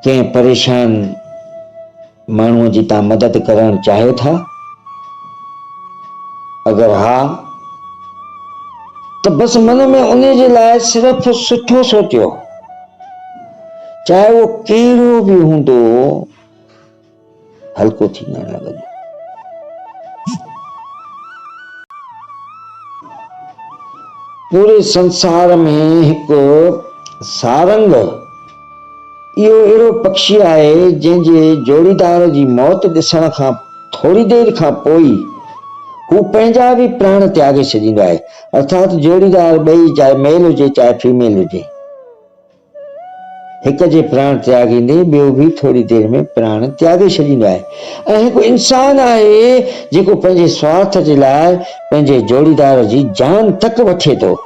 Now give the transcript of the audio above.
ڪنهن پريشان ماڻهوء جي توهان مدد ڪرڻ چاهيو ٿا؟ اگر ها ته بس من ۾ ان جي لاء صرف سٺو سوچيو، چاهي اهو ڪهڙو به هوندو، هلڪو ٿيندڻ لڳندو. پوري سنسار ۾ هڪ سارنگ اهو اهڙو پکشي آهي جنهن جي جوڙيدار جي موت ڏسڻ کان ٿوري دير کان پوء ئي هو پنهنجا به پراڻ تياڳي ڇڏيندو آهي ارٿات جوڙيدار ٻئي چاهي ميل هجي چاهي فيميل هجي. هڪ جي پراڻ تياڳيندي ٻيو به ٿوري دير ۾ پراڻ تياڳي ڇڏيندو آهي ۽ هڪ انسان آهي جيڪو پنهنجي سوارٿ جي لاء پنهنجي جوڙيدار جي جان تڪ وٺي ٿو.